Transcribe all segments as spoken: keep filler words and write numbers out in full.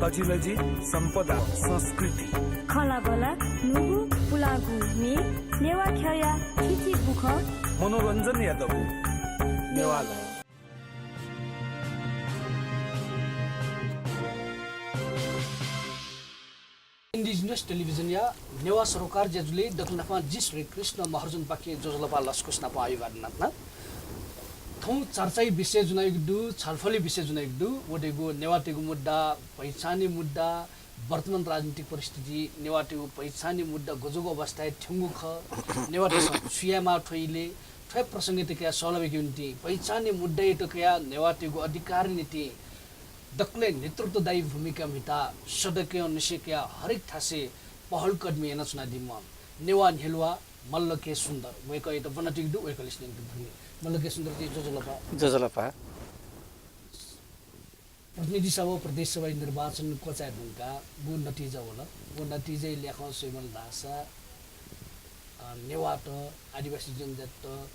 तजिलजि, सम्पदा, संस्कृति, खँल्हाबल्हा, न्हूगु पुलांगु म्ये, नेवाः ख्यःया थीथी बुखँ, मनोरञ्जनया दबू। नेवाः लँ। Indigenous Television या नेवाः सरोकार ज्याझ्वलय् दकलय् न्हापां जि श्री कृष्ण महर्जनपाखें ज्वजलपा लसकुस नापं अभिवादन यानाच्वना। थौं चर्चाया विषय ज्वनागु दु, छलफलया विषय ज्वनागु दु, व धइगु नेवाःतय्गु मुद्दा, पहिचानया मुद्दा, वर्तमान राजनीतिक परिस्थिति, नेवाःतय्गु पहिचानया मुद्दा गज्याःगु अवस्थाय् थ्यंगु खः, नेवाःतय्सं छु यायेमाः थ्व इलय्, थ्व हे प्रसंगयात कयाः सल्लाह बीके निंतिं, पहिचानया मुद्दायात कयाः नेवाःतय्गु अधिकारया निंतिं दकलय् नेतृत्वदायी भूमिका म्हिताः सदकय् निसें कयाः हरेक थासय् पहलकदमी यानाच्वनादीम्ह नेवाः न्ह्यलुवा मल्ल के सुन्दर, वय्कःयात ब्वनातयागु दु, वय्कःयात लिसः यानातयागु दु। मल्ल के सुन्दरजु, ज्वजलपा। ज्वजलपा। प्रतिनिधि सभा व प्रदेश सभा निर्वाचन क्वचाये धुंकाः गु नतिजा वल, व नतिजाया ल्याखं स्वयेमाल धाःसा, अ, नेवाःत, आदिवासी जनजातित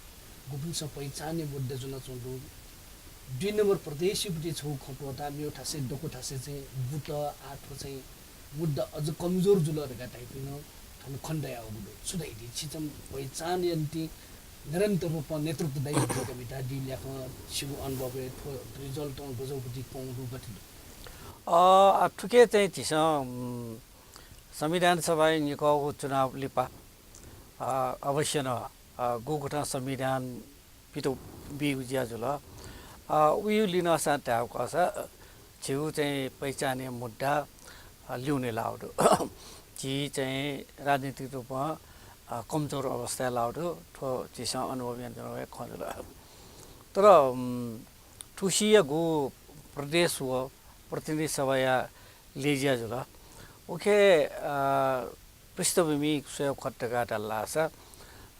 गुपिन्सं पहिचानया मुद्दा ज्वनाच्वंगु दु। दुई नम्बर प्रदेशया पति छगू खँ त्वःताः मेगु थासय् दक्व थासय् चाहिँ बुत, आः थ्व चाहिँ मुद्दा अझ कमजोर जुल धकाः धाइपिं नं थन खनेदयावःगु दु। छु धाइ ति, छिं चाहिँ पहिचानया निंतिं निरन्तर रूपं नेतृत्वदायी भूमिका म्हितादीगु ल्याखं छिगु अनुभवय् थ्व result नं गज्याःगु पति कं दु, गथे दु? अ, आ, थुके चाहिँ झीसं, उम्, संविधान सभाया निकःगु चुनाव लिपा, अ, अवश्य नं, अ, गुकथं संविधान पित बीगु ज्या जुल। अ, उगु लिनःसां धायेगु खःसा, अ, झीगु चाहिँ पहिचानया मुद्दा, अ, ल्यूने लाःगु दु। झी चाहिँ राजनीतिक रूपं, अ, कमजोर अवस्थाय् लाःगु दु। थ्व झीसं अनुभव यानाच्वनागु हे खँ जुल। तर, उम्, थुसियागु प्रदेश व प्रतिनिधि सभाया ल्यज्या जुल। उखे, अ, पृष्ठभूमि स्वयेगु खः धकाः धाल धाःसा,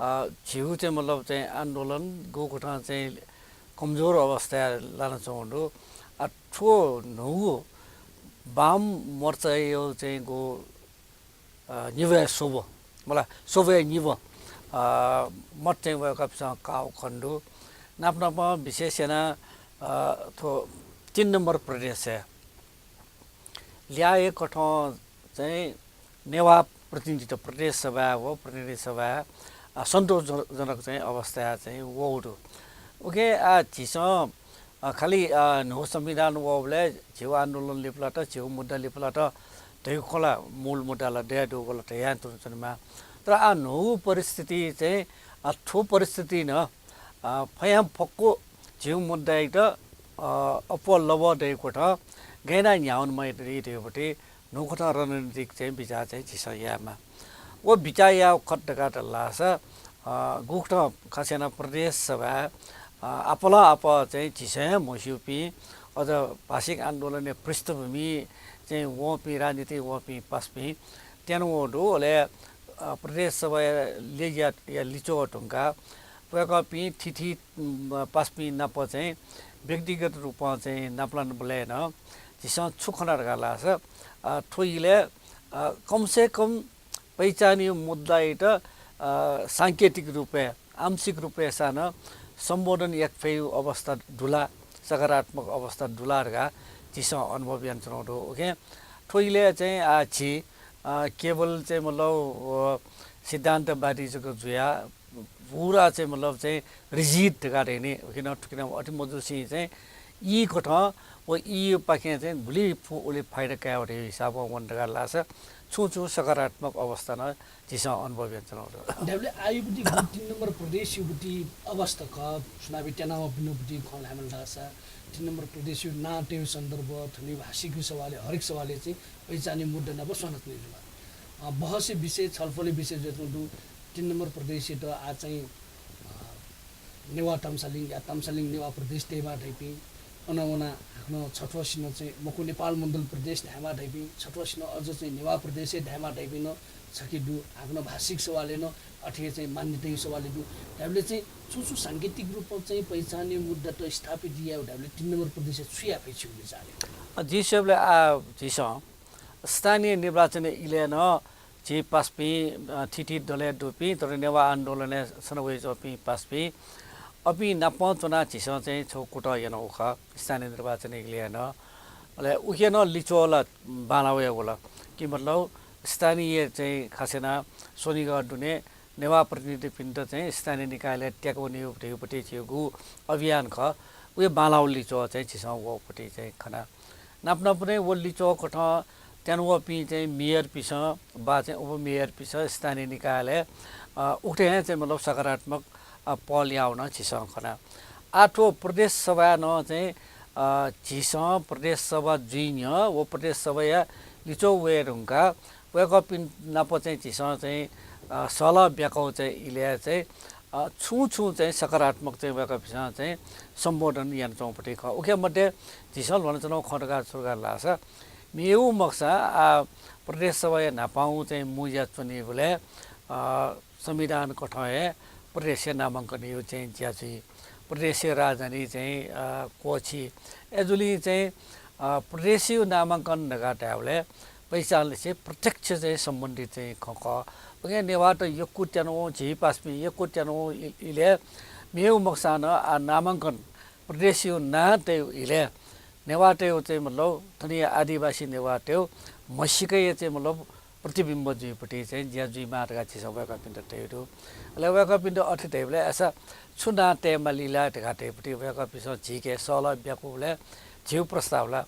अ, झीगु चाहिँ मतलब चाहिँ आन्दोलन गुकथं चाहिँ कमजोर अवस्थाय् लानाच्वंगु दु। अ, थ्व न्हूगु वाम मोर्चाया चाहिँ गु, अ, निभाय् स्वब्व, मला, स्वब्वया निभाय्, अ, मत चाहिँ वय्कःपिन्सं काःगु खने दु। नाप नापं विशेष यानाः, अ, थ्व तीन नम्बर प्रदेशय् ल्याः हे कथं चाहिँ नेवाः प्रतिनिधित प्रदेश सभाय् व प्रतिनिधि सभाय्, अ, सन्तोषजनक चाहिँ अवस्थाय् चाहिँ वःगु दु। उखे आः झीसं, अ, खालि, अ, न्हू संविधान वःबलय् झीगु आन्दोलन लिपा लात, झीगु मुद्दा लिपा लात धइगु खँ ला मूल मुद्दा ला दया दुगु ला धयाच्वनाच्वनेमाः। तर आः न्हूगु परिस्थिति चाहिँ, अ, थ्व परिस्थिति नं, अ, फयांफक्व झीगु मुद्दायात, अ, अप्वः लब्व दइगु कथं गय् यानाः न्ह्याःवनेमाः धइगु पति न्हूकथं रणनीतिक चाहिँ बिचाः चाहिँ झीसं यायेमाः। व बिचाः याःगु खः धकाः धाल धाःसा, अ, गुकथं खास यानाः प्रदेश सभाय्, अ, आपालं आपाः चाहिँ झीसं हे म्हस्यूपिं, अझ भाषिक आन्दोलनया पृष्ठभूमि चाहिँ वंपिं, राजनीतिइ वंपिं पासापिं त्यनावंगु दु। अले, अ, प्रदेश सभाया ल्यज्याया लिच्वः धुंकाः वय्कःपिं थीथी, उम्, पासापिं नाप चाहिँ व्यक्तिगत रूपं चाहिँ नापलानाबलय् नं झीसं छु खना धकाः धाःसा, अ, थ्व इलय्, अ, कम से कम पहिचानया मुद्दायात, अ, सांकेतिक रूपय्, आंशिक रूपय् सां नं सम्बोधन याके फइगु अवस्था दु ला, सकारात्मक अवस्था दु ला धकाः झीसं अनुभव यानाच्वनागु दु। उखे थ्व इलय् चाहिँ आः झी, अ, केवल चाहिँ मतलब, अ, सिद्धान्तवादी जक जुयाः पूरा चाहिँ मतलब चाहिँ rigid धकाः धाइ नि, उखे नं थुखे नं अथे मजुसें चाहिँ ई कथं व ईपाखें चाहिँ गुलि फु उलि फाइदा कायेगु हिसाबं वन धकाः धाःसा छुं छुं सकारात्मक अवस्था नं झीसं अनुभव यानाच्वनागु दु। धायेबलय् आःयागु पति गु तीन नम्बर प्रदेशयागु पति अवस्था खः, चुनावय् त्यानावःपिनिगु पति खँ ल्हायेमाल धाःसा तीन नम्बर प्रदेशयागु नां तयेगु सन्दर्भ, थनयागु भाषिक सवालय्, हरेक सवालय् चाहिँ पहिचानया मुद्दा नाप स्वानाच्वनागु जुल। अ, बहसया विषय, छलफलया विषय जुयाच्वंगु दु। तीन नम्बर प्रदेशयात आः चाहिँ, अ, नेवाः ताम्सालिङ या ताम्सालिङ नेवाः प्रदेश तयेमाः धाइपिं, अन वनाः हाकनं छथ्वसिनं चाहिँ मखु नेपाल मण्डल प्रदेश धायेमाः धाइपिं, छथ्वसिनं अझ चाहिँ नेवाः प्रदेश हे धायेमाः धाइपिं नं छखे दु। हाकनं भाषिक सवालय् नं अथे हे चाहिँ मान्यताया सवालय् दु। धायेबलय् चाहिँ छुं छुं सांकेतिक रूपं चाहिँ पहिचानया मुद्दात स्थापित यायेगु धायेबलय् तीन नम्बर प्रदेशय् छु याये फइ छिगु विचारय्? अ, जिं स्वयेबलय् आः झीसं स्थानीय निर्वाचनया इलय् नं झी पासापिं, अ, थीथी दलय् दुपिं, तर नेवाः आन्दोलनय् सना वयाच्वंपिं पासापिं, अपिं नाप च्वनाः झीसं चाहिँ छगू कुतः यानागु खः, स्थानीय निर्वाचनया इलय् नं। अले उखे नं लिच्वः ला बांलाः वया वल कि मतलब स्थानीय चाहिँ खास यानाः स्वनिगः दुने नेवाः प्रतिनिधिपिन्त चाहिँ स्थानीय निकायलय् त्याकवनेगु धइगु पति झीगु अभियान खः। उहे बांलाःगु लिच्वः चाहिँ झीसं वःगु पति चाहिँ खना। नाप नापं व लिच्वः कथं त्यानावःपिं चाहिँ मेयरपिसं वा चाहिँ उपमेयरपिसं स्थानीय निकायलय्, अ, उकथं हे चाहिँ मतलब सकारात्मक, अ, पहल याःगु नं झीसं खना। आः थ्व प्रदेश सभाय् नं चाहिँ, अ, झीसं प्रदेश सभा जुइ न्ह्यः व प्रदेश सभाया लिच्वः वये धुंकाः वय्कःपिं नाप चाहिँ झीसं चाहिँ, अ, सल्लाह ब्याकः चाहिँ इलय् चाहिँ, अ, छुं छुं चाहिँ सकारात्मक चाहिँ वय्कःपिसं चाहिँ सम्बोधन यानाच्वंगु पति खः। उखे मध्ये झीसं ल्हानाच्वनागु खँ धकाः छु धकाः धाःसा, मेगु मखुसा आः प्रदेश सभाया न्हापांगु चाहिँ मू ज्या च्वनीबलय्, अ, संविधान कथं हे प्रदेशया नामांकनया चाहिँ ज्या जुइ। प्रदेशया राजधानी चाहिँ, अ, क्वःछी। अय्जूगुलिं चाहिँ, अ, प्रदेशया नामांकन धकाः धायेबलय् पहिचानलिसे प्रत्यक्ष चाहिँ सम्बन्धित चाहिँ खँ खः। उकिं नेवाःत यक्व त्यानावं, झी पासापिं यक्व त्यानावं इ-, इलय् मेगु मखुसां नं आः नामांकन प्रदेशया नां तयेगु इलय् नेवाःतय् चाहिँ मतलब थनिया आदिवासी नेवाःतय् म्हसीकाया चाहिँ मतलब प्रतिबिम्ब जुइगु पति चाहिँ ज्या जुइमाः धकाः झीसं वय्कःपिन्त धयागु दु। अले वय्कःपिन्त अथे धयाबलय् अय्सा छु नां तयेमाली ला धकाः धयागु पति वय्कःपिन्सं झीके सल्लाह ब्याकूबलय् झीगु प्रस्ताव ला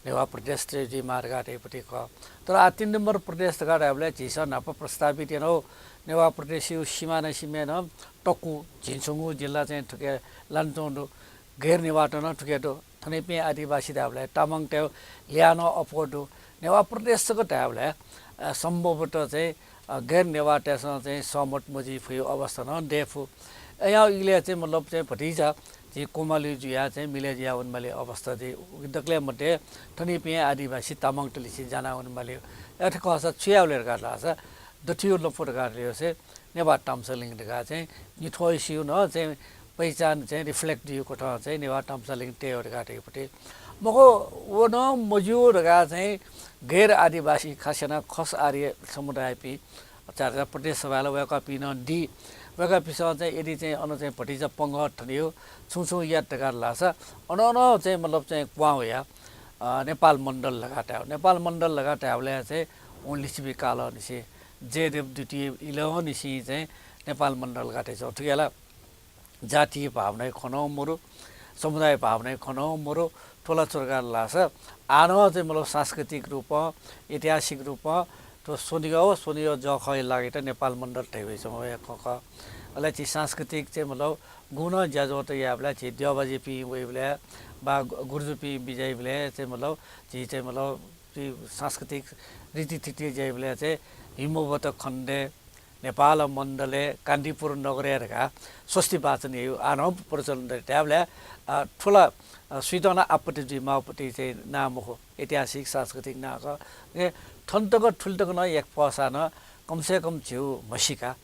नेवाः प्रदेश तयेमाः धकाः धयागु पति खः। तर आः तीन नम्बर प्रदेश धकाः धायेबलय् झीसं न्हापा प्रस्तावित यानागु नेवाः प्रदेशया सिमाना सिमाय् नं तकु झिंछुंगु जिल्ला चाहिँ थुके लानाच्वंगु दु। गैर नेवाःत नं थुके दु। थनिपिं आदिवासी धायेबलय् तामाङतय् ल्याः नं अप्वः दु। नेवाः प्रदेश जक धायेबलय्, अ, सम्भवतः चाहिँ, अ, गैर नेवाःतय्सं चाहिँ सहमत मजुइ फुइगु अवस्था नं दयेफु। अय् इलय् चाहिँ मतलब चाहिँ भतिचा झी कोमालि जुयाः चाहिँ मिले जुयाः वनेमाली अवस्था चाहिँ दकलय् मध्ये थनिपिं आदिवासी तामाङतलिसे जाना वनेमाली। अथे खःसा छु यायेबलय् धकाः धाःसा दथुया लँपु धकाः धाःसा नेवाः ताम्सालिङ धकाः चाहिँ निथ्वःसिगु नं चाहिँ पहिचान चाहिँ reflect जुइगु कथं चाहिँ नेवाः ताम्सालिङ तयेगु धकाः धयागु पति। मखु, व नं मज्यू धकाः चाहिँ गैर आदिवासी खास यानाः खस आर्य समुदायपिं चारचा प्रदेश सभाय् ला वय्कःपिं नं दी। वय्कःपिन्सं चाहिँ यदि चाहिँ अन चाहिँ भतिचा पंगः थनेगु छुं छुं यात धकाः धाःसा अन अन चाहिँ मतलब चाहिँ क्वहां वयाः, अ, नेपाल मण्डल धकाः धायेगु। नेपाल मण्डल धकाः धायेबलय् चाहिँ वं लिच्छवि कालंनिसें जयदेव द्वितीय इलंनिसें चाहिँ नेपाल मण्डल धकाः धाइच्वं। थुके ला जातीय भावनाया खँ नं मरु, समुदाय भावनाया खँ नं मरु, थ्व ला छु धकाः धाःसा आः नं चाहिँ मतलब सांस्कृतिक रूपं, ऐतिहासिक रूपं थ्व स्वनिगः व स्वनिगः जःखःया लागित नेपाल मण्डल धयावइच्वंगु खँ खः। अले झी सांस्कृतिक चाहिँ मतलब गुगुं नं ज्याझ्वःत यायेबलय् झी द्यःबाज्यापिं वइबलय् वा गु-, गुरुजुपिं बिज्याइबलय् चाहिँ मतलब झी चाहिँ मतलब झी सांस्कृतिक रीतिथिति ज्याइबलय् चाहिँ हिमवत खण्डे, नेपाल मण्डले, कान्तिपुर नगरे धकाः स्वस्ति वाचन याइगु आः नं प्रचलन दु। धायेबलय्, अ, थ्व ला, अ, सुइत नं आपत्ति जुइमाःगु पति चाहिँ नां मखु, ऐतिहासिक सांस्कृतिक नां खः। ए, थन तक थुलि तक नं याके फःसा नं कम से कम झीगु म्हसीका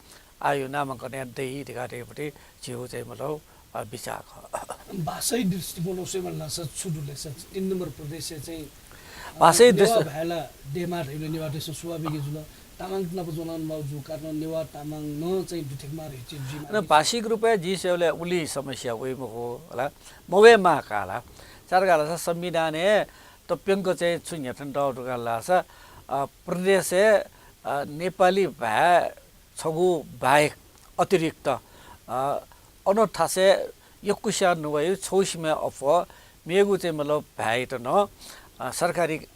आःया नामांकन याये दइ धकाः धयागु पति झीगु चाहिँ मतलब, अ, बिचाः खः। भाषायी दृष्टिकोणं स्वयेमाल धाःसा छु दु ले सर? तीन नम्बर प्रदेशय् चाहिँ, अ, भाषायी नेवाः दृष्टि- भाय् ला दयेमाः धइबलय् नेवाःतय्सं स्वाभाविक हे जुल। तामाङ नाप ज्वनावनेमाःगु जूगु कारणं नेवाः तामाङ नं चाहिँ दुथ्याकेमाः धइगु चाहिँ जुइमाः अन धइगु। भाषिक रूपय् झी स्वयेबलय् उलि समस्या वइ मखु होला, मवयेमाः का ला। छाय् धकाः धाःसा संविधानय् तप्यंक चाहिँ छु न्ह्यथनातःगु दु धकाः धाःसा, अ, प्रदेशय्, अ, नेपाली भाय् छगू बाहेक अतिरिक्त, अ, अन थासय् यक्वस्यां नुगः छगू सिमाय् अप्वः मेगु चाहिँ मतलब भाय्‌यात नं, अ, सरकारी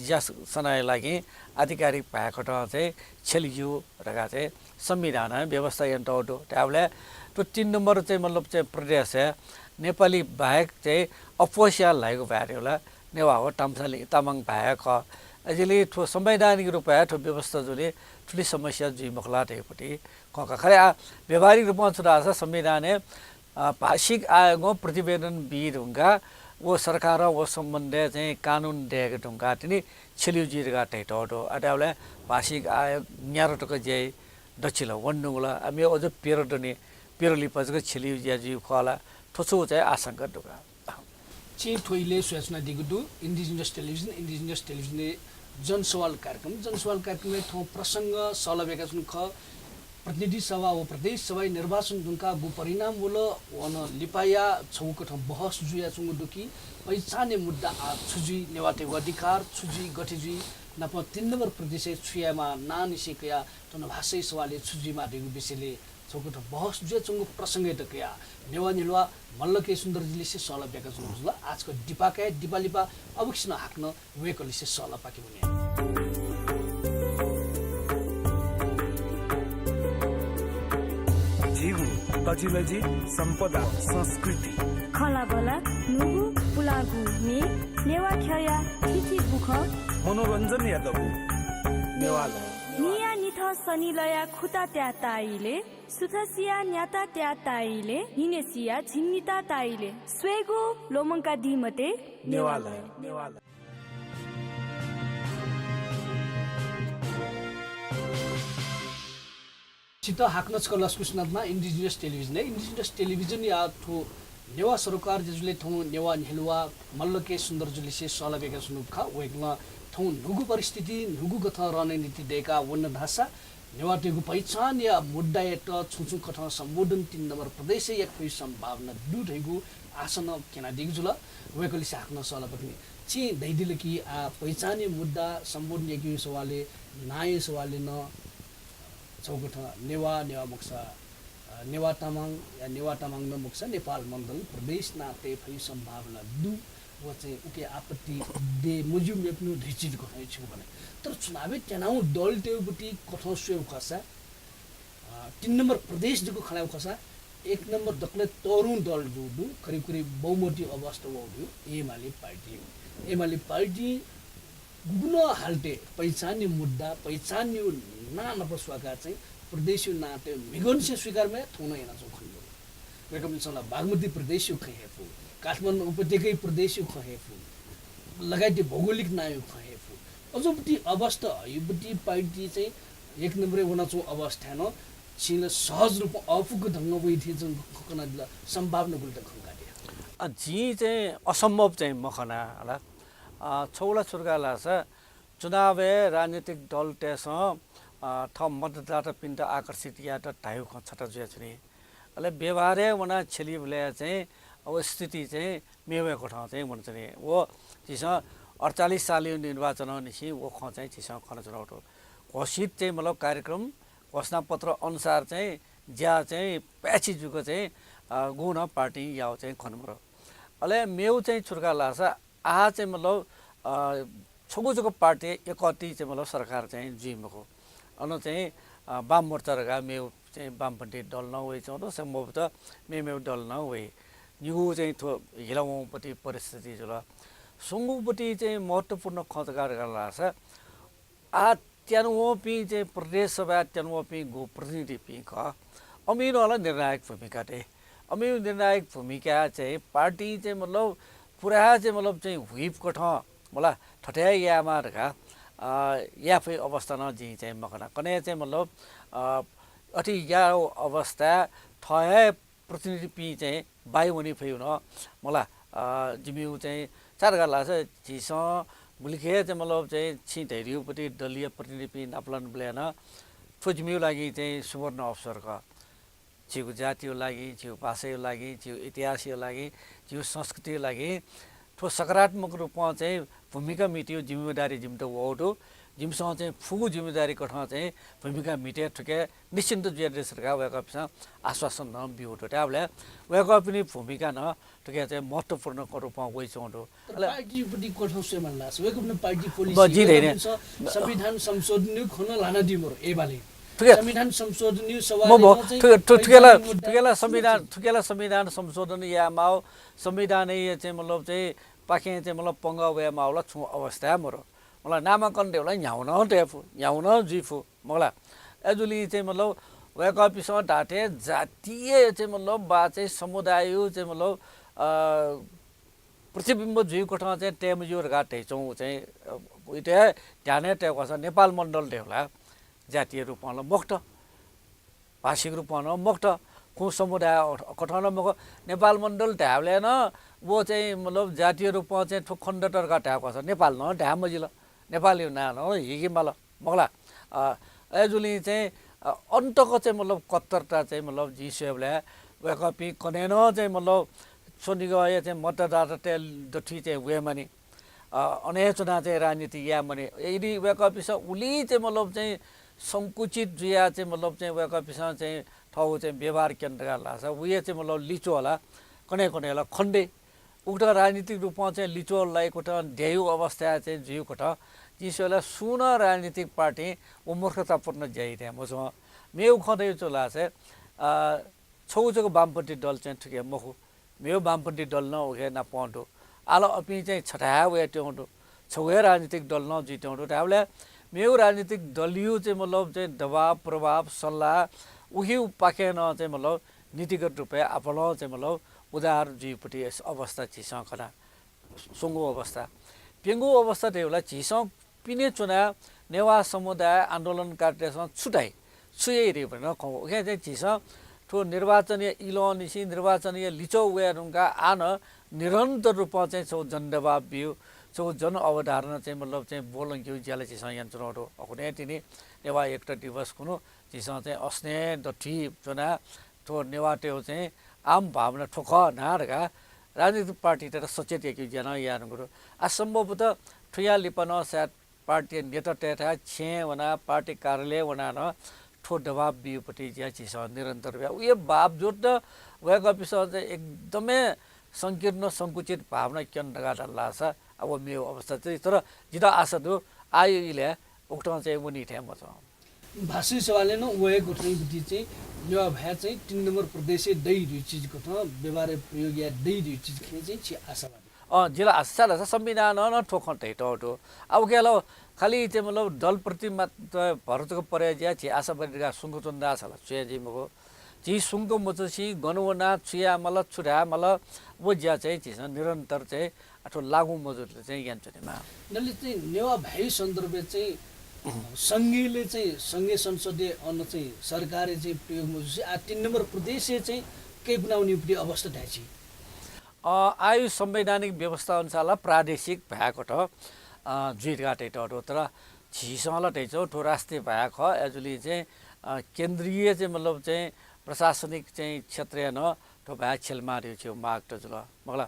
ज्या सनाया लागि आधिकारिक भाय्‌कथं चाहिँ छ्यले ज्यू धकाः चाहिँ संविधानं व्यवस्था यानातःगु दु। धायेबलय् थ्व तीन नम्बर चाहिँ मतलब चाहिँ प्रदेशय् नेपाली बाहेक चाहिँ अप्वःस्यां ल्हाइगु भाय् धइगु ला नेवाः व ताम्सालिङ, तामाङ भाय् खः। अय्‌जूगुलिं थ्व संवैधानिक रूपय् थ्व व्यवस्था जूगुलिं थुलि समस्या जुइ मखु ला धइगु पति खः का। खरे आः व्यावहारिक रूपं छु धाःसा संविधानय्, अ, भाषिक आयोगं प्रतिवेदन बी धुंकाः व सरकारं व सम्बन्धय् चाहिँ कानुन दय्‌के धुंकाः तिनि छ्यले ज्यू धकाः धयातःगु दु। अथे धाःबलय् भाषिक आयोग न्यादँ तक ज्या याइ, दच्छि ला वने धुंकल। आः मेगु अझ प्यदँ दनि, प्यदँ लिपा जक छ्यले ज्या जुइगु खः ला, थ्व छगू चाहिँ आशंका दु का। छिं थ्व इलय् स्वयाच्वनादीगु दु, Indigenous Television, Indigenous Television-य् जनसवाल कार्यक्रम। जनसवाल कार्यक्रमय् थौं प्रसंग सःलाब्याकाच्वनागु खः। प्रतिनिधि सभा व प्रदेश सभाया निर्वाचन धुंकाः गु परिणाम वल, व नं लिपाया छगू कथं बहस जुयाच्वंगु दु कि, पहिचानया मुद्दा आः छु जुइ, नेवाःतय्गु अधिकार छु जुइ, गथे जुइ, नाप तीन नम्बर प्रदेशय् छु यायेमाः, नांनिसें कयाः थन भाषायी सवालय् छु जुइमाः धइगु विषयलय् छगू कथं बहस जुयाच्वंगु प्रसंगयात कयाः नेवाः न्ह्यलुवा मल्ल के सुन्दरजुलिसे सल्लाह ब्याकाच्वंगु जुल। आजको दिपाकाय् दिपालिपा अवश्य नं हाकनं वय्कःलिसे सल्लाह पाके वने। झीगु तजिलजि सम्पदा संस्कृति। खँल्हाबल्हा, न्हूगु पुलांगु म्ये, नेवाः ख्यःया थीथी बुखँ। मनोरञ्जनया दबू नेवालय। न्हिया निथं सनिलया खुता त्याः ताइले, सुथसिया न्याता त्याः ताइले, न्हिनेसिया झिंनिता ताइले, स्वयेगु ल्वःमंकादी मते। नेवालय। नेवालय। छितः हाकनं छकः लसकुस यानाच्वना Indigenous Television-य्। Indigenous Television-या थ्व नेवाः सरोकार जुलिसे थौं नेवाः न्ह्यलुवा मल्ल के सुन्दरजुलिसे सल्लाह ब्याकाच्वनागु खः। वय्कलं थौं न्हूगु परिस्थिति, न्हूगु कथं रणनीति दय्काः वन धाःसा नेवाःतय्गु पहिचानया मुद्दायात छुं छुं कथं सम्बोधन तीन नम्बर प्रदेशय् याके फइगु सम्भावना दु धइगु आशा नं क्यनादीगु जुल। वय्कःलिसे हाकनं सल्लाह पाके वने। छिं धयादिल कि आः पहिचानया मुद्दा सम्बोधन याकेगु सवालय्, नांया सवालय् नं छगू कथं नेवाः, नेवाः मखुसा, अ, नेवाः तामाङ या नेवाः तामाङ नं मखुसा नेपाल मण्डल प्रदेश नां तये फइगु सम्भावना दु। व चाहिँ उकी आपत्ति दये मज्यू, मेपिनिगु धैर्य चिज कथं हे छिगु भनाइ। तर चुनावय् त्यानागु दलतय्गु पति कथं स्वयेगु खःसा, अ, तीन नम्बर प्रदेश जक खँ ल्हायेगु खःसा, एक नम्बर दकलय् तःधंगु दल जूगु दु, करिब करिब बहुमतया अवस्था वःगु दु, एमाले पार्टी। एमाले पार्टी गुगुं नं हालतय् पहिचानया मुद्दा, पहिचानया नां नाप स्वाकाः चाहिँ प्रदेशया नां तये म्हिगःनिसें स्वीकार मयाः थौं नं यानाच्वंगु खनेदु। वय्कःपिन्सं ला बागमती प्रदेशया खँ हे फु, काठमाडौं उपत्यकाया प्रदेशया खँ हे फु, लगायत भौगोलिक नांया खँ हे फु। अज्याःगु पति अवस्था, हयागु पति पार्टी चाहिँ एक नम्बरय् वनाच्वंगु अवस्थाय् नं छिं ला सहज रूपं अःपुक ढंगं वइ थें च्वंगु खँ कनादिल, सम्भावना गुलि दु खँ कनादिल? अ, जिं चाहिँ असम्भव चाहिँ मखना हला। अ, छगू ला छु धकाः धाःसा चुनावय् राजनीतिक दलतय्सं, अ, थः मतदातापिन्त आकर्षित यायेत धाइगु खँ छता जुयाच्वनी। अले व्यवहारय् वनाः छ्यलीबलय् चाहिँ व स्थिति चाहिँ मेगु कथं चाहिँ वनाच्वनी। व झीसं अठचालिस सालया निर्वाचनंनिसें व खँ चाहिँ झीसं खनाच्वनागु दु। घोषित चाहिँ मतलब कार्यक्रम, घोषणापत्र अनुसार चाहिँ ज्या चाहिँ प्याचि जूगु चाहिँ, अ, गुगुं नं पार्टीं याःगु चाहिँ खने मदु। अले मेगु चाहिँ छु धकाः धाःसा आः चाहिँ मतलब, अ, छगू जक पार्टी एकता चाहिँ मतलब सरकार चाहिँ जुइ मखु। अन चाहिँ, अ, वाममोर्चा धकाः मेगु चाहिँ वामपन्थी दल नं वइच्वंगु दु, सम्भवतः मेमेगु दल नं वइ। निगू चाहिँ थ्व हिलावंगु पति परिस्थिति जुल। स्वंगू पति चाहिँ महत्त्वपूर्ण खँ धकाः धाःसा आः त्यानावंपिं चाहिँ प्रदेश सभाय् त्यानावंपिं गु प्रतिनिधिपिं खः, अमिगु नं ला निर्णायक भूमिका दइ। अमिगु निर्णायक भूमिका चाहिँ पार्टीं चाहिँ मतलब पुरा चाहिँ मतलब चाहिँ whip कथं मला थथे यायेमाः धकाः, अ, याये फइगु अवस्था नं जिं चाहिँ मखना। कन्हय् चाहिँ मतलब, अ, अथे याःगु अवस्थाय् थः हे प्रतिनिधिपिं चाहिँ बाय् वने फइगु नं मला, अ, जिमिगु चाहिँ छु धकाः धाःसा झीसं गुलिखे चाहिँ मतलब चाहिँ छिं धयादीगु पति दलीय प्रतिनिधिपिं नापलानाबलय् नं थ्व जिमिगु लागि चाहिँ सुवर्ण अवसर खः। झीगु जातिया लागि, झीगु भाषाया लागि, झीगु इतिहासया लागि, झीगु संस्कृतिया लागि थ्व सकारात्मक रूपं चाहिँ भूमिका म्हितेगु जिम्मेदारी जिमित वःगु दु। जिमिसं चाहिँ फुगु जिम्मेदारी कथं चाहिँ भूमिका म्हिते थुकी निश्चिन्त जुयादिसँ धकाः वय्कःपिन्सं आश्वासन नं ब्यूगु दु। धायेबलय् वय्कःपिनि भूमिका नं थुकी चाहिँ महत्त्वपूर्ण रूपं वइच्वंगु दु। तर अले पार्टीपट्टि कथं स्वयेमाल धाःसा वय्कःपिनि पार्टी policy, ब, जिं धयानि। वय्कःपिन्सं संविधान संशोधनया खँ नं ल्हानादी मरु एमालें। थुकी संविधान संशोधनया सवालय् नं चाहिँ थुकी, थु-, थुकी ला, पहिचानया मुद्दा थुकी ला संविधान, थुकी ला संविधान संशोधन यायेमाःगु, संविधानय् चाहिँ मतलब चाहिँ पाखें चाहिँ मतलब पंगः वयेमाःगु ला छुं अवस्था हे मरु। मतलब नामाकरण धयागु ला न्ह्यागु नं तये फु, न्ह्यागु नं जुइ फु। मखु ला। अय्जूगुलिं चाहिँ मतलब वय्कःपिन्सं धाःथें जातीय चाहिँ मतलब वा चाहिँ समुदायया चाहिँ मतलब, अ, प्रतिबिम्ब जुइगु कथं चाहिँ तये मज्यू धकाः धयाच्वंगु चाहिँ, अ, इतः ध्यानय् तयेगु खःसा नेपाल मण्डल धयागु ला जातीय रूपं ला मखुत, भाषिक रूपं नं मखुत, खुं समुदाय कथं नं मखु। नेपाल मण्डल धायेबलय् नं व चाहिँ मतलब जातीय रूपं चाहिँ थ्व खण्ड दत धकाः धायेगु खःसा नेपाल नं धाये मजिल, नेपालया नां नं हीकेमाल। मखु ला। अ, अय्जूगुलिं चाहिँ, अ, अन्तक चाहिँ मतलब कट्टरता चाहिँ मतलब जिं स्वयेबलय् वय्कःपिं कन्हय् नं चाहिँ मतलब स्वनिगःया चाहिँ मतदातातय् दथुइ चाहिँ वयेमानि। अ, अन हे च्वनाः चाहिँ राजनीति यायेमानि। यदि वय्कःपिसं उलि चाहिँ मतलब चाहिँ संकुचित जुयाः चाहिँ मतलब चाहिँ वय्कःपिसं चाहिँ थःगु चाहिँ व्यवहार क्यन धकाः धाःसा उया चाहिँ मतलब लिच्वः ला कन्हय् कन्हय् ला खने दइ। उकथं राजनीतिक रूपं चाहिँ लिच्वः लाइकथं द्यःगु अवस्थाय् चाहिँ जुइकथं जिं स्वयेबलय् सुं नं राजनीतिक पार्टीं व मूर्खतापूर्ण ज्या याइ धयाः मजू। मेगु खँ धयाच्वना धाःसा, अ, छगू जक वामपन्थी दल चाहिँ थुकी मखु। मेगु वामपन्थी दल नं उकी नापं दु। आः ला अपिं चाहिँ छथाय् हे वयाच्वंगु दु। छगू हे राजनीतिक दल नं जुइच्वंगु दु। धायेबलय् मेगु राजनीतिक दलया चाहिँ मतलब चाहिँ दबाव, प्रभाव, सल्लाह उकिपाखें नं चाहिँ मतलब नीतिगत रूपय् आपालं चाहिँ मतलब उदार जुइपट्टि अवस्था झीसं खना। स्वंगू अवस्था। प्यंगू अवस्था धयाबलय् झीसं पिने च्वनाः नेवाः समुदाय आन्दोलनकारीतय्सं छु धाइ, छु याइ धइबलय् नं खँ। उकिं चाहिँ झीसं थ्व निर्वाचनया इलंनिसें निर्वाचनया लिच्वः वये धुंकाः आः नं निरन्तर रूपं चाहिँ छगू जनदबाव बियु, छगू जन अवधारणा चाहिँ मतलब चाहिँ ब्वलंकेगु ज्या ला झीसं यानाच्वनागु दु। अखुन्हु तिनि नेवाः एकता दिवस खुन्हु झीसं चाहिँ असनय् दथुइ च्वनाः थ्व नेवाःतय्गु चाहिँ आम भावना थ्व खः ना धकाः राजनीतिक पार्टीतय्त सचेत याकेगु ज्या नं याये धुंकल। आ, सम्भवतः थुया लिपा नं सायद पार्टीया नेतातय्थाय् छेँय् वनाः, पार्टी कार्यालयय् वनाः नं थ्व दबाव बियुपट्टि ज्या झीसं निरन्तर याये। उया बावजुद नं वय्कःपिसं चाहिँ एकदमै संकीर्ण, संकुचित भावना क्यन धकाः धाल धाःसा, अब मेगु अवस्था चाहिँ, तर जितः आशा दु, आःया इलय् उकथं चाहिँ वनी थें मच्वं। भाषायी सभालय् नं व हे कथंयापट्टि चाहिँ नेवाः भाय् चाहिँ तीन नम्बर प्रदेशय् दइ धइगु चिज कथं व्यवहारय् प्रयोग याये दइ धइगु चिज खँय् चाहिँ छि आशावादी। अँ, जितः आशा धाःसा संविधानं नं थ्व खँ धयातःगु दु। अब उकिं ला खालि चाहिँ मतलब दलप्रति मात्र भर जक परे जुयाः झी आशावादी धकाः सुंक च्वना धाःसा ला छु याये जुइ मखु। झी सुंक मच्वंसें गन वनाः छु याये माल, छु धाये माल, व ज्या चाहिँ झीसं निरन्तर चाहिँ अथवा लागू मजूतले चाहिँ यानाच्वनेमाः। दकले चाहिँ नेवाः भाय् सन्दर्भय् चाहिँ संघीयले चाहिँ संघीय संसदय् अन चाहिँ सरकारय् चाहिँ प्रयोग मजुसे आ तीन नम्बर प्रदेशय् चाहिँ कय्कुना वनीपट्टि अवस्था धाइ छि। अ, आःया संवैधानिक व्यवस्था अनुसार ला प्रादेशिक भाय् कथं, अ, जुइ धकाः धयातःगु दु। तर झीसं ला धयाच्वं थ्व राष्ट्रिय भाय् खः, अय्जूगुलिं चाहिँ, अ, केन्द्रीय चाहिँ मतलब चाहिँ प्रशासनिक चाहिँ क्षेत्रय् नं थ्व भाय् छ्यलेमाः धइगु झीगु माग त जुल, मखु ला।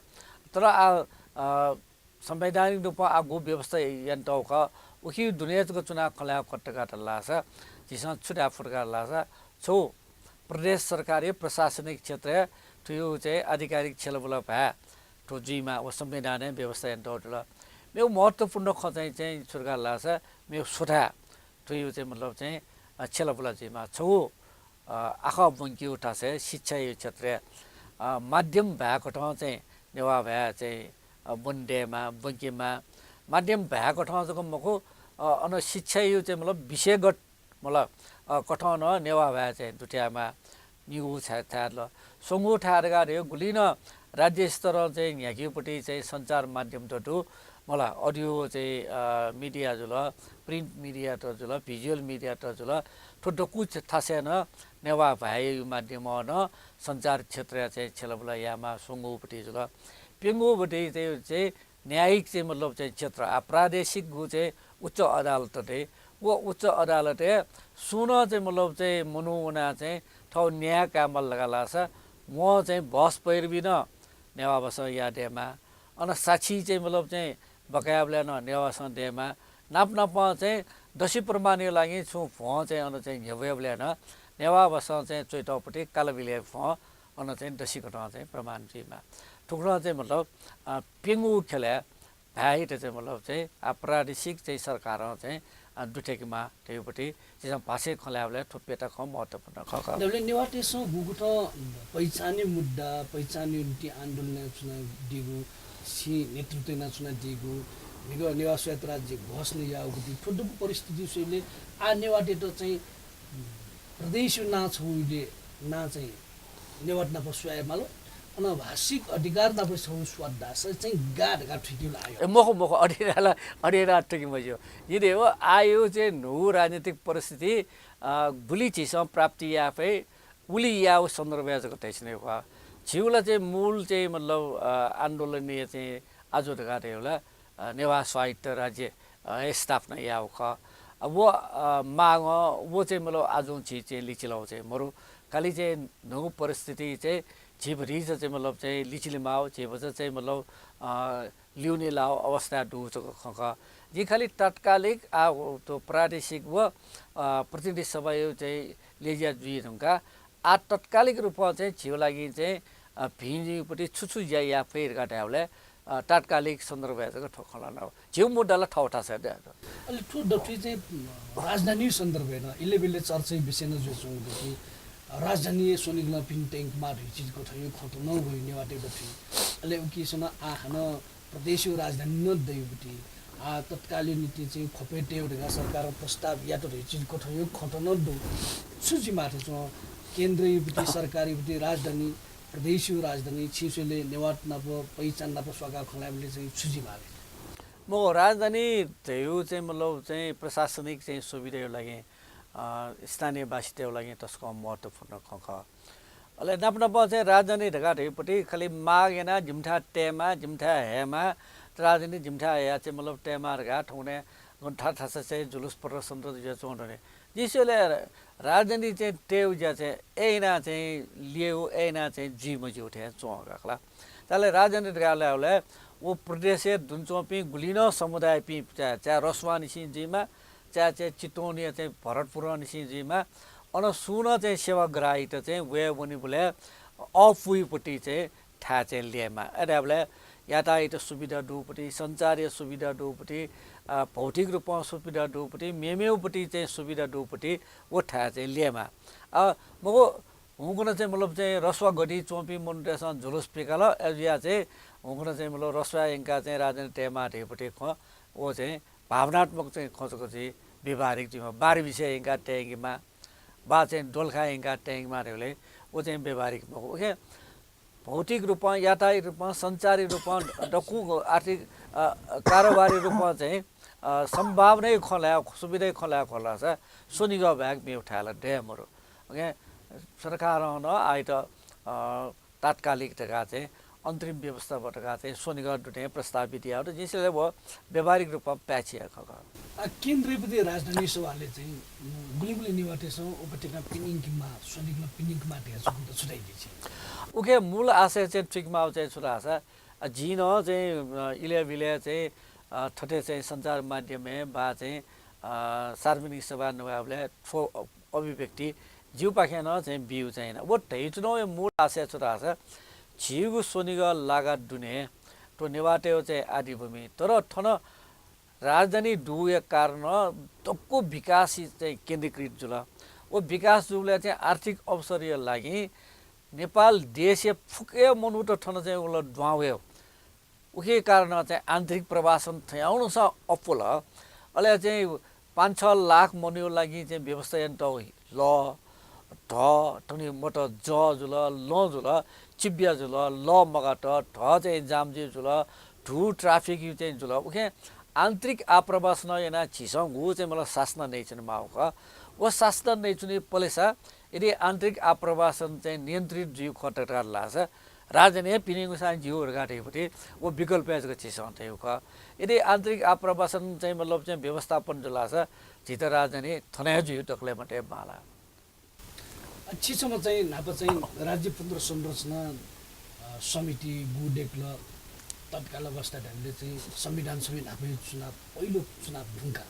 तर आ, अ, संवैधानिक रूपं आः गु व्यवस्था यानातःगु खः, उकिया दुने जक च्वनाः खँ ल्हायेगु खः धकाः धाल धाःसा, झीसं छु धाये फु धकाः धाल धाःसा, छगू प्रदेश सरकारया प्रशासनिक क्षेत्रय् थुकिया चाहिँ आधिकारिक छ्यलाबुला भाय् थ्व जुइमाः, व संविधानय् व्यवस्था यानातःगु दु ला। मेगु महत्त्वपूर्ण खँ चाहिँ, चाहिँ छु धकाः धाल धाःसा, मेगु स्वथाय् थुकिया चाहिँ मतलब चाहिँ, अ, छ्यलाबुला जुइमाः। छगू अ, आखः ब्वंकेगु थासय् शिक्षाया क्षेत्रय्, अ, माध्यम भाय् कथं चाहिँ नेवाः भाय् चाहिँ, अ, ब्वने दयेमाः, ब्वंकेमाः। माध्यम भाय् कथं जक मखु, अ, अन शिक्षाया चाहिँ मतलब विषयगत मतलब, अ, कथं नं नेवाः भाय् चाहिँ दुथ्यायेमाः। निगू थाय्, थाय् ल। स्वंगू थाय् धकाः धयागु गुलि नं राज्य स्तरं चाहिँ न्ह्याकेगुपट्टि चाहिँ सञ्चार माध्यमत दु। मला audio चाहिँ, अ, media जुल, print media त जुल, visual media त जुल, थ्व दक्व थासय् नं नेवाः भाय्‌या माध्यमं नं सञ्चार क्षेत्रय् चाहिँ छ्यलाबुला यायेमाः। स्वंगूपट्टि जुल। प्यंगूपट्टि चाहिँ, चाहिँ न्यायिक चाहिँ मतलब चाहिँ क्षेत्र, आ, प्रादेशिक गु चाहिँ उच्च अदालत दइ। व उच्च अदालतय् सुं नं चाहिँ मतलब चाहिँ मनू वनाः चाहिँ थःगु न्याय काये माल धकाः धाःसा वं चाहिँ बहस पैरवी नं नेवाः भासं याये दयेमाः। अन साक्षी चाहिँ मतलब चाहिँ बकयाबलय् नं नेवाः भासं दयेमाः। नाप नापं चाहिँ दसि प्रमाणया लागि छुं भ्वं चाहिँ अन चाहिँ न्ह्यब्वयेबलय् नं नेवाः भासं चाहिँ च्वयातःपट्टि कालबिलया भ्वं अन चाहिँ दसि कथं चाहिँ प्रमाण जुइमाः। थुकथं चाहिँ मतलब, अ, प्यंगू ख्यलय् भाय्‌यात चाहिँ मतलब चाहिँ, आ, प्रादेशिक चाहिँ सरकारं चाहिँ, आ, दुथ्याकेमाः धइगुपट्टि झीसं भाषाय् खँ ल्हायेबलय् थ्व प्यता खँ महत्त्वपूर्ण खः का। दबले नेवाःतय्सं गुगुथं पहिचानया मुद्दा, पहिचानया निंतिं आन्दोलन यानाच्वनादीगु, छिं नेतृत्व यानाच्वनादीगु, निगः नेवाः स्वायत्त राज्य घोषणा याःगु थ्व दक्व परिस्थिति स्वयेबलय् आ नेवाःतय्त चाहिँ प्रदेशया नां छगू इलय् नां चाहिँ नेवाःत नाप स्वये माल, अन भाषिक अधिकार नाप छगू स्वाद धाःसा चाहिँ गाः धकाः थुइकेबलय् आः। ए, मखु, मखु, अधिकार ला, अधिकार थुइके मज्यू। जिं धयागु आःया चाहिँ न्हूगु राजनीतिक परिस्थिति, अ, गुलि झीसं प्राप्ति याये फइ, उलि याःगु सन्दर्भय् जक धयाच्वनागु खः। झीगु ला चाहिँ मूल चाहिँ मतलब, अ, आन्दोलनया चाहिँ आजु धकाः धयागु ला, अ, नेवाः स्वायत्त राज्य, अ, स्थापना याःगु खः। अ, व, अ, मागं व चाहिँ मतलब आजुं झी चाहिँ लिचिलाउ चाहिँ मरु। खालि चाहिँ न्हूगु परिस्थिति चाहिँ झीभरि चाहिँ मतलब चाहिँ लिचिले माउ, झीभचा चाहिँ मतलब, अ, ल्यूने लाउ अवस्था दु जक खँ खः। जिं खालि तात्कालिक आ, व, त्यो प्रादेशिक व, अ, प्रतिनिधि सभायु चाहिँ लेजिया जुइ धुंका। आ तात्कालिक रूपं चाहिँ झीउ लागि चाहिँ, अ, भिंजुइपट्टि छु छु ज्या याये फइ धकाः धायेबलय्, अ, तात्कालिक सन्दर्भय् जक थ्व खँ ल्हाना। झीउ मुद्दा ला थःथासय् दु। अले थ्व दथुइ चाहिँ, अ, राजधानी सन्दर्भय् नं इलेबेले चर्चय् विषय नं जुयाच्वंगु दु कि, अ, राजधानी स्वनिगलं पिने तयंकेमाः धइगु चिज कथंयु खँ त नं वइ नेवाःतय् दथुइ। अले उकिसनं आ हानं प्रदेशयु राजधानी नं दइगुति, आ, तत्कालयु निंतिं चाहिँ ख्वपय् तयेगु धकाः सरकारं प्रस्ताव यात धइगु चिज कथंयु खँ त नं दु। छु जुइमाः थें च्वं, केन्द्रयुपट्टि, सरकारयुपट्टि राजधानी, प्रदेशयु राजधानी, छिं स्वयेबलय् नेवाःत नाप पहिचान नाप स्वाकाः खँ ल्हायेबलय् चाहिँ छु जुइमाः ले? मखु, राजधानी धइगु चाहिँ मतलब चाहिँ प्रशासनिक चाहिँ सुविधायु लागि, अ, स्थानीयवासीतयु लागि तसकं महत्त्वपूर्ण खँ खः। अले नाप नाप चाहिँ राजधानी धकाः धइगुपट्टि खालि माग यानाः जिमिथाय् तयेमाः, जिमिथाय् हयेमाः, राजधानी जिमिथाय् हयाः चाहिँ मतलब तयेमाः धकाः थौंकन्हय् गन थासय् थासय् चाहिँ जुलुस प्रदर्शन त जुयाच्वंगु दु नि। जिं स्वयेबलय् राजधानी चाहिँ तयेगु ज्या चाहिँ अय् यानाः चाहिँ ल्ययेगु, अय् यानाः चाहिँ जुइ मज्यूगु थें च्वं का खला। तर राजधानी धकाः धायेबलय् व प्रदेशय् दुने च्वंपिं गुलि नं समुदायपिं, चाहे, चाहे रसुवांनिसें जुइमा, चाहे चाहिँ चितवनया चाहिँ भरतपुरंनिसें जुइमा, अन सुं नं चाहिँ सेवाग्राहीत चाहिँ वये वनेबलय् अःपुइपट्टि चाहिँ थाय् चाहिँ ल्ययेमा। अय् धायेबलय् यातायात सुविधा दुपट्टि, सञ्चारया सुविधा दुपट्टि, अ, भौतिक रूपं सुविधा दुपट्टि, मेमेगुपट्टि चाहिँ सुविधा दुपट्टि व थाय् चाहिँ ल्ययेमा। अ, मखु, हुंकन चाहिँ मतलब चाहिँ रसुवा गढी च्वंपिं मनूतय्सं जुलुस पिकाल, अय् जुयाः चाहिँ हुंकन चाहिँ मतलब रसुवा यंकाः चाहिँ राजधानी तयेमाः धइगुपट्टि खँ, व चाहिँ भावनात्मक चाहिँ खँ जक चाहिँ व्यावहारिक जुइमा। बारी बिसे यंकाः तयंकेमा, वा चाहिँ दोलखा यंकाः तयंकेमा धइबलय् व चाहिँ व्यावहारिक मखु। उखे भौतिक रूपं, यातायात रूपं, सञ्चारी रूपं, दक्व आर्थिक, अ, कारोबारी रूपं चाहिँ, अ, सम्भावनायु खँ ल्हाये, सुविधायु खँ ल्हाये खः धाःसा स्वनिगः बाहेक मेगु थाय् ला दये मरु। उखे सरकारं नं आइत, अ, तात्कालिक धकाः चाहिँ अन्तरिम व्यवस्था व धकाः चाहिँ स्वनिगः दुने प्रस्तावित याःगु दु। जिं स्वयेबलय् व व्यावहारिक रूपं पाय्छि याये खः। आ, केन्द्रयुपट्टि राजधानी सभाले चाहिँ, उम्, गुलिं गुलिं नेवाःतय्सं उपत्यकां पिने यंकेमाः, स्वनिगलं पिने यंकेमाः धयाच्वंगु त छु धाइ जि छिं? उखे मूल आशय चाहिँ थुइकेमाःगु चाहिँ छु धाःसा, आ, जिं नं चाहिँ, अ, इलय् बिलय् चाहिँ, अ, थथे चाहिँ सञ्चार माध्यमय् वा चाहिँ, अ, सार्वजनिक सभा न्वयाबलय् थ्व अभिव्यक्ति जिउपाखें नं चाहिँ बिउ चाहिँ याना। व धयाच्वनागु मूल आशय छु धाःसा, झीगु स्वनिगः लागा दुने थ्व नेवाःतय् चाहिँ आदिभूमि, तर थन राजधानी दुगुया कारण दक्व विकास चाहिँ केन्द्रीकृत जुल। व विकास जूबलय् चाहिँ आर्थिक अवसरया लागि नेपाल देशया फुक्क मनूत थन चाहिँ उल दुहां वयेगु। उकिया कारण चाहिँ आन्तरिक प्रवासन थ्याउँसा अप्वल। अले चाहिँ पाँच छ लाख मनूया लागि चाहिँ व्यवस्था यानातःगु लः, धः, थनि मत जः जुल, लँ जुल, चिब्या जुल, लः मगात, धः चाहिँ जाम जुइ जुल, धू traffic यु चाहिँ जुल। उखे आन्तरिक आप्रवासनं यानाः झीसं गु चाहिँ मतलब शासन नयाच्वनेमाःगु खः। व शासन नयाच्वने पलेसा यदि आन्तरिक आप्रवासन चाहिँ नियन्त्रित जुइगु खः धकाः धाःसा राजधानी हे पिने यंकूसां ज्यू धकाः धइगुपट्टि व विकल्पय् जक झीसं तयागु खः। यदि आन्तरिक आप्रवासन चाहिँ मतलब चाहिँ व्यवस्थापन जुल धाःसा झीत राजधानी थन हे जुइ, दकलय् मते बांला। अ, छि छम्ह चाहिँ न्हापा चाहिँ राज्य पुनर्संरचना, अ, समिति गु देकल तत्काल अवस्था धाइबलय् चाहिँ संविधान सभा न्हापा चुनाव, पहिलो चुनाव धुंकाः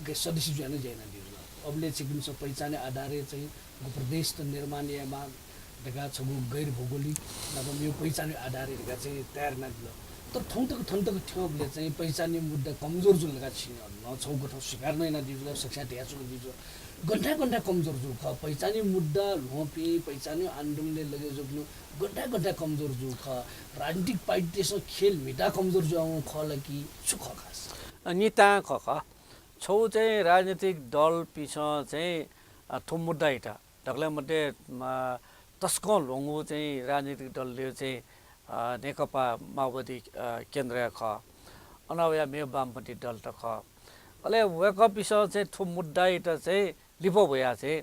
उके सदस्य जुयाः नं ज्या यानादीगु जुल। अबलय् छिकपिन्सं पहिचानया आधारय् चाहिँ गु प्रदेश त निर्माण यायेमाः धकाः छगू गैर भौगोलिक नाप मेगु पहिचानया आधारय् धकाः चाहिँ तयार यानादिल। तर थौं तक थन तक थ्यंबलय् चाहिँ पहिचानया मुद्दा कमजोर जुल धकाः छिं नं छगू कथं स्वीकार नं यानादीगु जुल, सकसिनं धयाच्वनादीगु जुल। गन थाय् गन थाय् कमजोर जूगु खः? पहिचानया मुद्दा ल्ह्वंपिं, पहिचानया आन्दोलनय् लगे जूपिं गन थाय् गन थाय् कमजोर जूगु खः? राजनीतिक पार्टीतय्सं खेल म्हिताः कमजोर जुयावंगु खः ला कि छु खः खास? अ, नितां खः खः। छगू चाहिँ राजनीतिक दलपिन्सं चाहिँ, अ, थ्व मुद्दायात दकलय् मध्ये, अ, तसकं ल्ह्वंगु चाहिँ राजनीतिक दलले चाहिँ, अ, नेकपा माओवादी, अ, केन्द्रया खः। अन वया मेगु वामपन्थी दलत खः। अले वय्कःपिन्सं चाहिँ थ्व मुद्दायात चाहिँ लिपा वयाः चाहिँ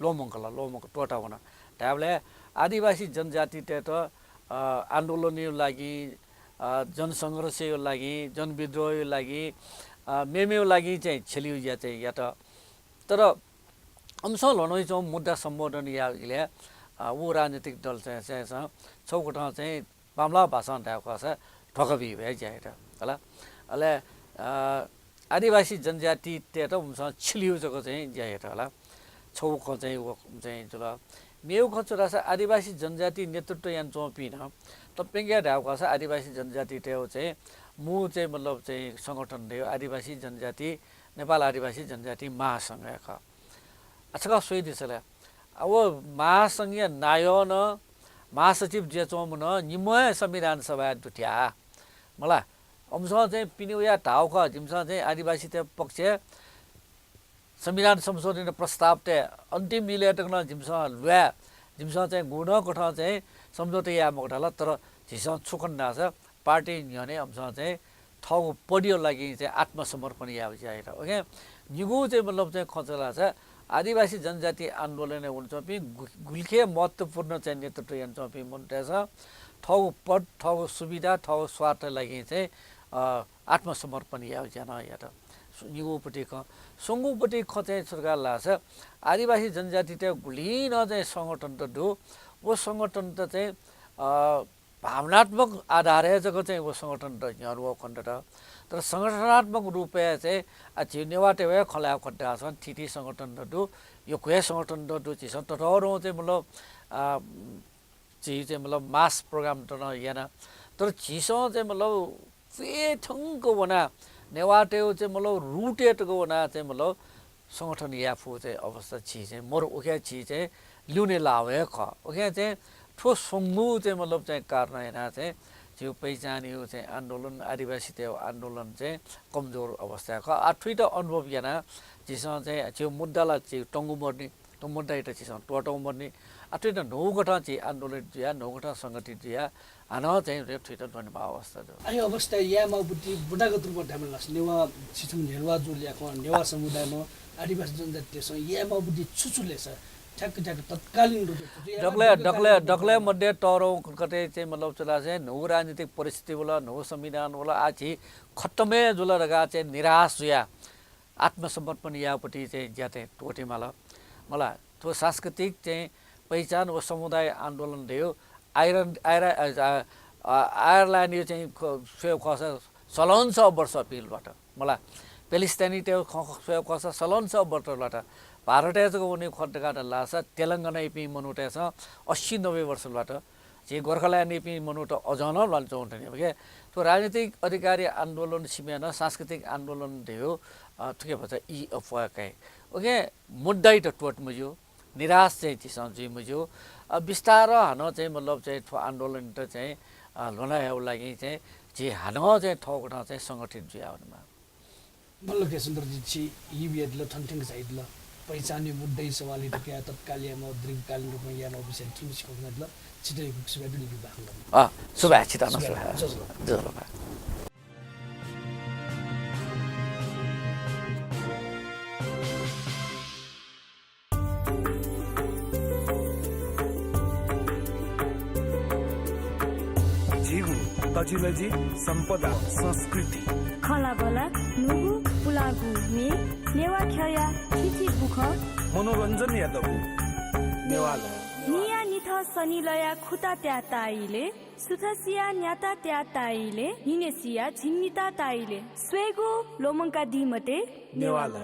ल्वःमंकल, ल्वःमंक त्वःता वन। धायेबलय् आदिवासी जनजातितय्त, अ, आन्दोलनया लागि, अ, जनसंघर्षया लागि, जनविद्रोहया लागि, अ, मेमेगु लागि चाहिँ छ्यलिगु ज्या चाहिँ यात। तर अमिसं ल्ह्वनाच्वंगु मुद्दा सम्बोधन याः इलय्, अ, व राजनीतिक दल चाहिँ, चाहिँ, चाहिँ छगू कथं चाहिँ बांमलाः भाषां धायेगु खःसा धोका बीगु हे ज्या यात, हला। अले, अ, आदिवासी जनजातितय्त उमिसं छ्यलिगु जक चाहिँ ज्या यात, हला। छगू खँ चाहिँ व चाहिँ जुल। मेगु खँ छु धाःसा आदिवासी जनजाति नेतृत्व यानाच्वंपिं नं, तप्यंक धायेगु खःसा आदिवासी जनजातितय्गु चाहिँ मू चाहिँ मतलब चाहिँ संगठन धइगु आदिवासी जनजाति, नेपाल आदिवासी जनजाति महासंघ हे खः। आ, छकः स्वयादिसँ ला। आ, व महासंघया नायः नं, महासचिव जुयाच्वंम्ह नं निम्ह हे संविधान सभाय् दुथ्याः। मला, अमिसं चाहिँ पिने वयाः धाःगु खः, जिमिसं चाहिँ आदिवासीतय् पक्षय् संविधान संशोधन प्रस्तावतय् अन्तिम निलय् तक नं जिमिसं ल्वाये, जिमिसं चाहिँ गुगुं नं कथं चाहिँ सम्झौता याये मखु धाल, तर झीसं छु खन धाःसा पार्टी न्ह्यःने अमिसं चाहिँ थःगु पदया लागि चाहिँ आत्मसमर्पण यायेगु ज्या यात। OK, निगू चाहिँ मतलब चाहिँ खँ छु धाःसा आदिवासी जनजाति आन्दोलनय् वनाच्वंपिं गु-, गुलिखे महत्त्वपूर्ण चाहिँ नेतृत्व यानाच्वंपिं मनूतय्सं थःगु पद, थःगु सुविधा, थःगु स्वार्थया लागि चाहिँ, अ, आत्मसमर्पण यायेगु ज्या नं यात। सु-, निगूपट्टि खँ। स्वंगूपट्टि खँ चाहिँ छु धाःसा आदिवासी जनजातितय् गुलिं नं चाहिँ संगठनत दु। व संगठनत चाहिँ, अ, भावनात्मक आधारय् जक चाहिँ व संगठनत न्ह्यःने वःगु खनेदत। तर संगठनात्मक रूपय् चाहिँ, आ, झी नेवाःतय् हे खँ ल्हायेगु खनेदत धाःसा थीथी संगठनत दु, यक्व हे संगठनत दु, झीसं ततःधंगु चाहिँ मतलब, आ, झी चाहिँ मतलब mass program त नं याना। तर झीसं चाहिँ मतलब प्वय् थ्यंक वनाः नेवाःतय्गु चाहिँ मतलब root-य् तक वनाः चाहिँ मतलब संगठन याये फुगु चाहिँ अवस्था झी चाहिँ मरु, उकिं झी चाहिँ ल्यूने लाःगु हे खः। उकिं चाहिँ थ्व स्वंगू चाहिँ मतलब चाहिँ कारणं यानाः चाहिँ झीगु पहिचानया चाहिँ आन्दोलन, आदिवासीतय्गु आन्दोलन चाहिँ कमजोर अवस्थाय् खः। आ, थुइत अनुभव यानाः झीसं चाहिँ झीगु मुद्दा ला झी तंगु मदुनि, थ्व मुद्दायात झीसं त्वःतंगु मदुनि। आ, थुइत न्हूकथं झी आन्दोलित जुयाः, न्हूकथं संगठित जुयाः हानं चाहिँ थुइत ल्ह्वनेमाःगु अवस्था दु। अथे अवस्थाय् यायेमाःगु बुद्धि बुदागत रूपं धायेमाल धाःसा नेवाः छिं न्ह्यलुवा जूगुलिं खः, नेवाः समुदायम्ह आदिवासी जनजातितय्सं यायेमाःगु बुद्धि छु छु ले सर? ठ्याक्क ठ्याक्क तत्कालीन रूपय् छु छु यायेमाःगु दकलय्, दकलय्, दकलय् मध्ये तःधंगु कथं चाहिँ मतलब छु धाःसा न्हूगु राजनीतिक परिस्थिति वल, न्हूगु संविधान वल, आ झी खतम हे जुल धकाः चाहिँ निराश जुयाः आत्मसमर्पण याःगु पट्टि चाहिँ ज्या चाहिँ त्वःतेमाल। मला, थ्व सांस्कृतिक चाहिँ पहिचान व समुदाय आन्दोलन धइगु आइरन-, आइरा-, अ, अ, अ, आयरल्यान्डया चाहिँ ख-, स्वयेगु खःसा सलंसः वर्ष पिल ल्वात। मला, प्यालेस्टाइनीतय्गु खँ स्वयेगु खःसा सलंसः वर्ष ल्वात। भारतय् जक वनेगु खः धकाः धाःसा तेलंगानायापिं मनूतय्सं अस्सी नब्बे वर्ष ल्वात। झी गोर्खाल्यान्डयापिं मनूत अझं नं ल्वानाच्वंगु दनि। OK, थ्व राजनीतिक अधिकारया आन्दोलन सिबें नं सांस्कृतिक आन्दोलन धइगु, अ, थुकी भचा ई अप्वः काइ। OK, मुद्दायात त्वःते मज्यू, निराश चाहिँ झीसं जुइ मज्यू। अ, बिस्तारं हानं चाहिँ मतलब चाहिँ थ्व आन्दोलनयात चाहिँ, अ, ल्ह्वना हयेगु लागि चाहिँ झी हानं चाहिँ थःगु कथं चाहिँ संगठित जुयावनेमाः। मल्ल के सुन्दरजी, छि हि बियादिल, थन थ्यंक झायादिल। पहिचानया मुद्दाया सवालयात कयाः तत्काल यायेमाःगु, दीर्घकालीन रूपं यायेमाःगु विषयलय् थुलि छिकपिन्त न्यनादिल। छितः यक्व यक्व सुभाय् बियादिल, बाखं ल्हानादिल। अँ, सुभाय्, छितः नं सुभाय్। सुभाय्। जय जोहार। जय जोहार। झीगु तजिलजि, सम्पदा, संस्कृति। खँल्हाबल्हा, न्हूगु, पुलांगु म्ये, नेवाः ख्यःया थीथी बुखँ। मनोरञ्जनया दबू नेवाः ल्ह्वः। न्हियान्हिथं सनिलया खुता त्याः ताः इलय्, सुथसिया न्याता त्याः ताः इलय्, न्हिनय्सिया झिंनिता ताः इलय्, स्वयेगु ल्वःमंकादी मते। नेवाः ल्ह्वः।